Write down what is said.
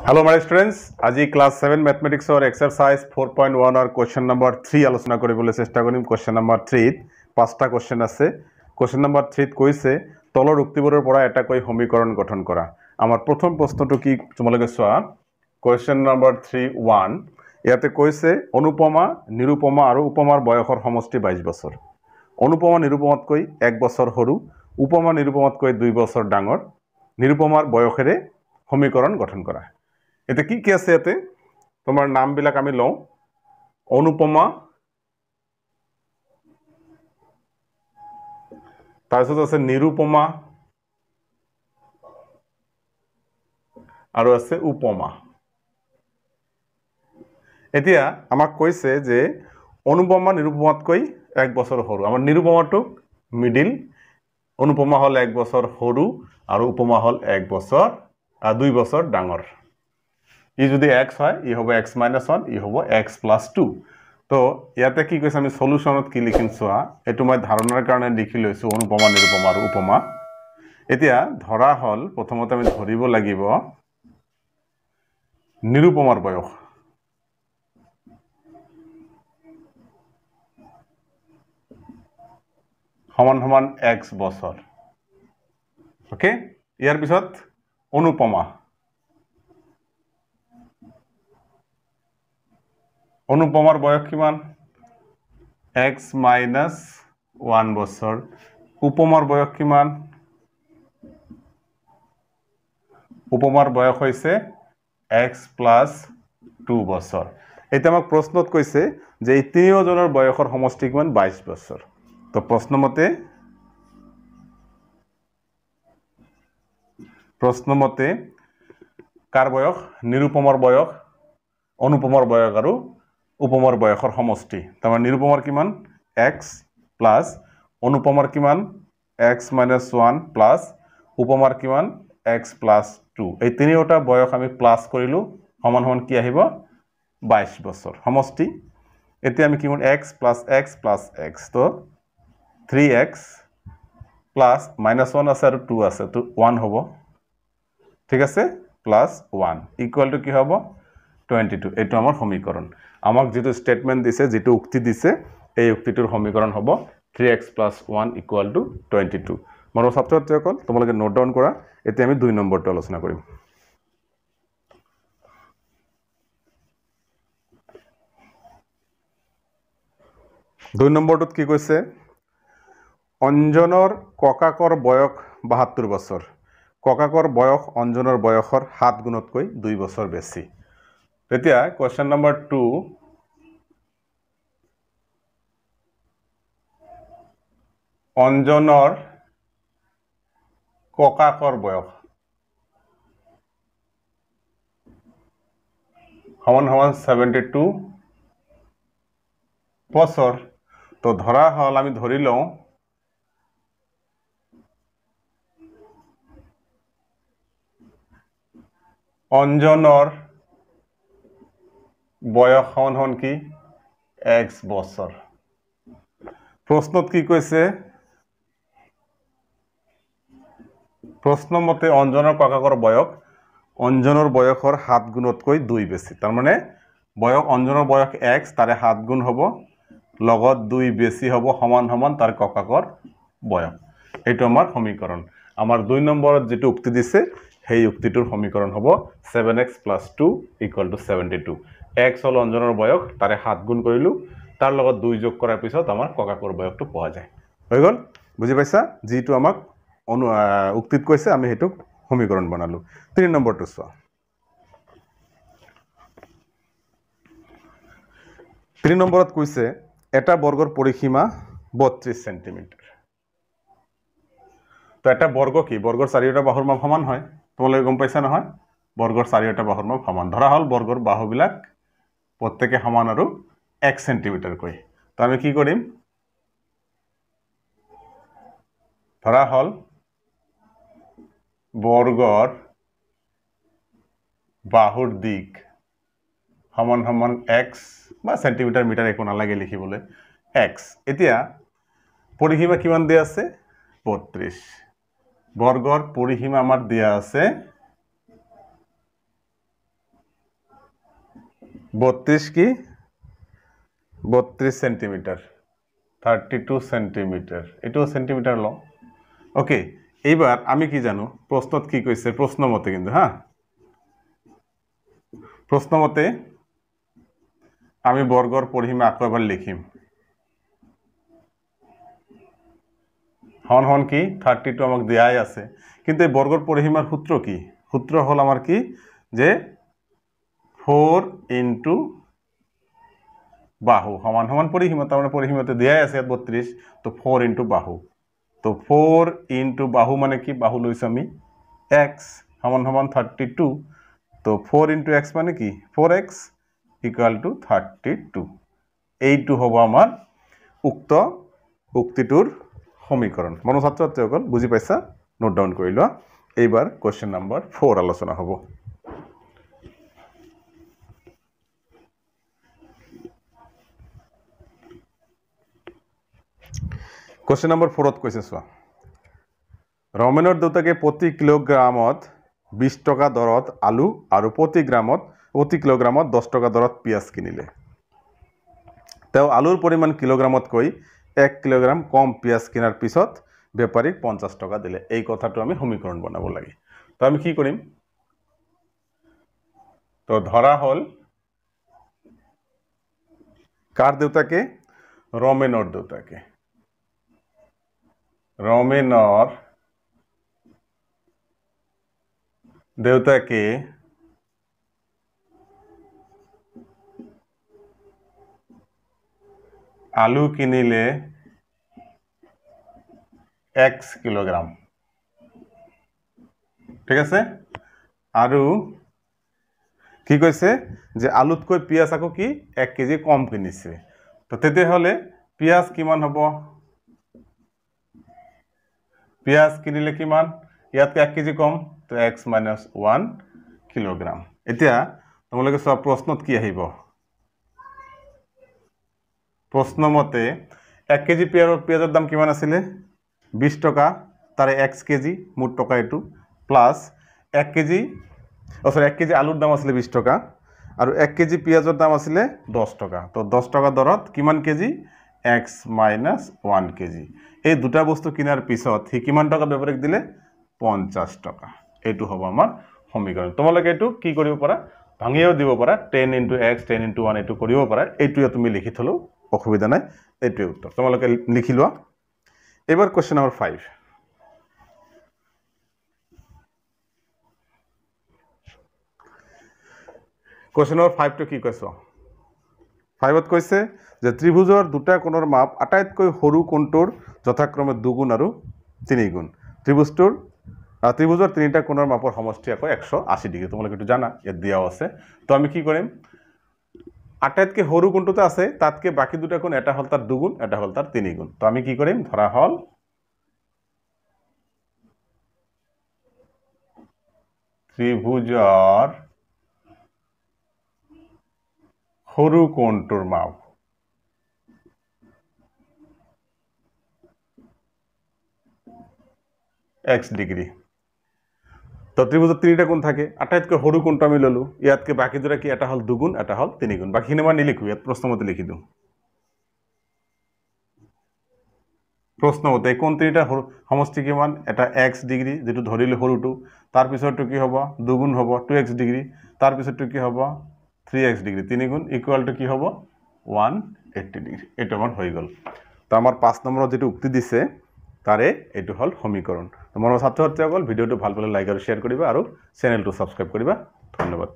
Hello my students, আজি class 7 ম্যাথমেটিক্সৰ exercise 4.1 আৰু question number 3 আলোচনা কৰিবলৈ চেষ্টা কৰিম। কোৱেশ্চন নম্বৰ 3 পাঁচটা কোৱেশ্চন আছে। কোৱেশ্চন নম্বৰ 3 কৈছে তলৰ উক্তিবোৰৰ পৰা এটাকৈ সমীকৰণ গঠন কৰা। আমাৰ প্ৰথম প্ৰশ্নটো কি তোমালোকে চোৱা। কোৱেশ্চন নম্বৰ 3.1 ইয়াতে কৈছে অনুপমা, নিৰুপমা আৰু উপমাৰ বয়সৰ সমষ্টি 22 বছৰ। অনুপমা নিৰুপমাতকৈ 1 বছৰ সৰু, উপমা নিৰুপমাতকৈ 2 বছৰ ডাঙৰ। নিৰুপমাৰ বয়সেৰে সমীকৰণ গঠন কৰা। এটা কি কি আছে ইয়াতে তোমাৰ নামবিলাক আমি লওঁ। অনুপমা, তাৰপিছত আছে নিৰুপমা আৰু আছে উপমা। এতিয়া আমাক কৈছে যে অনুপমা নিৰুপমাতকৈ 1 বছৰ সৰু। আমাৰ নিৰুপমাটো মিডিল, অনুপমা হ'ল 1 বছৰ সৰু আৰু উপমা হ'ল 1 বছৰ 2 বছৰ ডাঙৰ। ই যদি x হয় ই হ'ব x minus 1, ই হ'ব x plus 2। তো ইয়াতে কি কৈছে আমি সলিউশনত কি লিখিম চোৱা। এইটো মই ধাৰণাৰ কাৰণে লিখি লৈছোঁ অনুপমা, নিৰুপমা আৰু উপমা। এতিয়া ধৰা হ'ল প্ৰথমতে আমি ধৰিব লাগিব নিৰুপমাৰ বয়স। সমান সমান x বছৰ। ওকে, ইয়াৰ পিছত অনুপমা, অনুপমাৰ বয়স কিমান? x minus 1 বছৰ। উপমাৰ বয়স কিমান? উপমাৰ বয়স হৈছে x plus 2 বছৰ। এতিয়া আমাক প্ৰশ্নত কৈছে যে এই তিনিওজনৰ বয়সৰ সমষ্টি কিমান? 22 বছৰ। তো প্ৰশ্নমতে কাৰ বয়স? নিৰুপমাৰ বয়স, অনুপমাৰ বয়স আৰু উপমাৰ বয়সৰ সমষ্টি। তাৰমানে নিৰুপমাৰ কিমান? x plus অনুপমাৰ কিমান? x minus 1 plus উপমাৰ কিমান? x plus 2। এই তিনিওটা বয়স আমি প্লাছ কৰিলোঁ, সমান সমান কি আহিব? 22 বছৰ সমষ্টি। এতিয়া আমি কি কৰিম? x plus x plus x, তো 3x plus minus 1 আছে আৰু 2 আছে, তো 1 হ'ব। ঠিক আছে, প্লাছ 1 ইকুৱেল টু কি হ'ব? 22। এইটো আমাৰ সমীকৰণ। আমাক যিটো ষ্টেটমেণ্ট দিছে, যিটো উক্তি দিছে, এই উক্তিটোৰ সমীকৰণ হ'ব 3x plus 1 equal to 22। মনৰ ছাত্ৰ ছাত্ৰীসকল, তোমালোকে নোট ডাউন কৰা। এতিয়া আমি 2 নম্বৰটো আলোচনা কৰিম। দুই নম্বৰটোত কি কৈছে? অঞ্জনৰ ককাকৰ বয়স 72 বছৰ। ককাকৰ বয়স অঞ্জনৰ বয়সৰ 7 গুণতকৈ 2 বছৰ বেছি। তেতিয়া কোৱেশ্চন নম্বৰ 2, অঞ্জনৰ ককাকৰ বয়স সমান সমান 72 বছৰ। তো ধৰা হ'ল আমি ধৰি লওঁ অঞ্জনৰ বয়স সমান সমান কি? x বছৰ। প্ৰশ্নত কি কৈছে? প্ৰশ্নমতে অঞ্জনৰ ককাকৰ বয়স অঞ্জনৰ বয়সৰ 7 গুণতকৈ 2 বেছি। তাৰমানে বয়স অঞ্জনৰ বয়স x, তাৰে 7 গুণ হ'ব, লগত 2 বেছি হ'ব, সমান সমান তাৰ ককাকৰ বয়স। এইটো আমাৰ সমীকৰণ। আমাৰ 2 নম্বৰত যিটো উক্তি দিছে সেই উক্তিটোৰ সমীকৰণ হ'ব 7x plus 2 equal to 72। x হ'ল অঞ্জনৰ বয়স, তাৰে 7 গুণ কৰিলোঁ, তাৰ লগত 2 যোগ কৰাৰ পিছত আমাৰ ককাকৰ বয়সটো পোৱা যায়। হৈ গ'ল, বুজি পাইছা? যিটো আমাক উক্তিত কৈছে আমি সেইটোক সমীকৰণ বনালোঁ। 3 নম্বৰটো চোৱা। 3 নম্বৰত কৈছে এটা বৰ্গৰ পৰিসীমা 32 চেণ্টিমিটাৰ। তো এটা বৰ্গ কি? বৰ্গৰ চাৰিওটা বাহুৰ মাপ সমান হয়। তোমালোকে গম পাইছা নহয়? বৰ্গৰ চাৰিওটা বাহুৰ মাপ সমান। ধৰা হ'ল বৰ্গৰ বাহুবিলাক প্ৰত্যেকে সমান আৰু 1 চেণ্টিমিটাৰকৈ। তো আমি কি কৰিম? ধৰা হ'ল বৰ্গৰ বাহুৰ দিক সমান সমান x বা চেণ্টিমিটাৰ মিটাৰ একো নালাগে লিখিবলৈ, x। এতিয়া পৰিসীমা কিমান দিয়া আছে? 32। বৰ্গৰ পৰিসীমা আমাৰ দিয়া আছে 32 কি 32 চেণ্টিমিটাৰ, 32 চেণ্টিমিটাৰ, এইটোও চেণ্টিমিটাৰ লওঁ। অ'কে, এইবাৰ আমি কি জানো প্ৰশ্নত কি কৈছে, প্ৰশ্নমতে কিন্তু হা, প্ৰশ্নমতে আমি বৰ্গৰ পৰিসীমা আকৌ এবাৰ লিখিম। হন হন কি 32 আমাক দেয়াই আছে, কিন্তু এই বৰ্গৰ পৰিসীমাৰ সূত্ৰ কি? সূত্র হল আমার কি যে 4 ইন্টু বাহু সমান সমান পরিসীমা, তার মানে পরিসীমাতে দেয়াই আছে ইয়াত 32, তো 4 ইন্টু বাহু, তো 4 ইন্টু বাহু মানে কি, বাহু লৈছোঁ আমি এক্স সমান সমান 32, তো 4 ইন্টু এক্স মানে কি 4x equal to 32। এইটো হ'ব আমাৰ উক্ত উক্তিটোৰ সমীকৰণ। মনো ছাত্ৰ ছাত্ৰীসকল বুজি পাইছা? নোট ডাউন কৰি লোৱা। এইবাৰ কুৱেশ্যন নম্বৰ 4 আলোচনা হ'ব। কুৱেশ্যন নম্বৰ 4ত কৈছে চোৱা, ৰমেনৰ দেউতাকে প্ৰতি কিলোগ্ৰামত 20 টকা দৰত আলু আৰু প্ৰতি কিলোগ্ৰামত 10 টকা দৰত পিঁয়াজ কিনিলে। তেওঁ আলুৰ পৰিমাণ কিলোগ্ৰামতকৈ 1 কিলোগ্ৰাম কম পিঁয়াজ কিনাৰ পিছত বেপাৰীক 50 টকা দিলে। এই কথাটো আমি সমীকৰণ বনাব লাগে। তো আমি কি কৰিম, তো ধৰা হ'ল কাৰ দেউতাকে, ৰমেনৰ দেউতাকে, ৰমেনৰ দেউতাকে আলু কিনিলে 1 কিলোগ্ৰাম, ঠিক আছে, আৰু কি কৈছে যে আলুতকৈ পিঁয়াজ আকৌ কি 1 কেজি কম কিনিছে। তো তেতিয়াহ'লে পিঁয়াজ কিমান হ'ব, পিঁয়াজ কিনিলে কিমান, ইয়াতকৈ 1 কেজি কম, তো x minus 1 kilogram. এতিয়া তোমালোকে চোৱা প্ৰশ্নত কি আহিব, প্ৰশ্নমতে 1 কেজি পিঁয়াজৰ দাম কিমান আছিলে 20 টকা, তাৰে 1 কেজি মুঠ টকা এইটো, প্লাছ 1 কেজি 1 কেজি আলুৰ দাম আছিলে 20 টকা আৰু 1 কেজি পিঁয়াজৰ দাম আছিলে 10 টকা। তো 10 টকা দৰত কিমান কেজি, x minus 1 KG. এই দুটা বস্তু কিনাৰ পিছত সি কিমান টকা বেপাৰীক দিলে, 50 টকা। এইটো হ'ব আমাৰ সমীকৰণ। তোমালোকে এইটো কি কৰিব পাৰা, ভাঙিও দিব পাৰা, 10 ইন্টু x 10 into 1 এইটো কৰিব পাৰা। এইটোৱে তুমি লিখি থ'লেও অসুবিধা নাই, এইটোৱে উত্তৰ। তোমালোকে লিখি লোৱা। এইবাৰ কুৱেশ্যন নম্বৰ 5। কুৱেশ্যন নম্বৰ 5টো কি কৈছ, 5ত কৈছে যে ত্ৰিভুজৰ দুটা কোণৰ মাপ আটাইতকৈ সৰু কোণটোৰ যথাক্ৰমে 2 গুণ আৰু 3 গুণ। ত্ৰিভুজৰ তিনিটা কোণৰ মাপৰ সমষ্টি আকৌ 180 ডিগ্ৰী। তোমালোকে এইটো জানা, ইয়াত দিয়াও আছে। তো আমি কি কৰিম, আটাইতকৈ সৰু কোণটোতে আছে, তাতকৈ বাকী দুটা কোণ, এটা হ'ল তাৰ 2 গুণ, এটা হ'ল তাৰ 3 গুণ। তো আমি কি কৰিম, ধৰা হ'ল ত্ৰিভুজৰ সৰু কোণটোৰ মাপ এক্স ডিগ্ৰী। তো ত্ৰিভুজত তিনিটা কোণ থাকে, আটাইতকৈ সৰু কোণটো আমি ল'লোঁ, ইয়াতকৈ বাকী দুটা কি, এটা হ'ল 2 গুণ, এটা হ'ল 3 গুণ। বাকীখিনি মই নিলিখোঁ, ইয়াত প্ৰশ্নমতে লিখি দিওঁ। প্ৰশ্নমতে কোণ তিনিটা সমষ্টি কিমান, এটা এক্স ডিগ্ৰী যিটো ধৰিলোঁ সৰুটো, তাৰপিছতটো কি হ'ব 2 গুণ হ'ব 2x degree, তাৰপিছতটো কি হ'ব 3x degree, 3 গুণ ইকুৱেল টু কি হ'ব 180 ডিগ্ৰী। এইটো আমাৰ হৈ গ'ল। তো আমাৰ 5 নম্বৰত যিটো উক্তি দিছে তাৰে এইটো হ'ল সমীকৰণ। তো মনৰ ছাত্ৰ ছাত্ৰীসকল, ভিডিঅ'টো ভাল পালে লাইক আৰু শ্বেয়াৰ কৰিবা আৰু চেনেলটো ছাবস্ক্ৰাইব কৰিবা। ধন্যবাদ।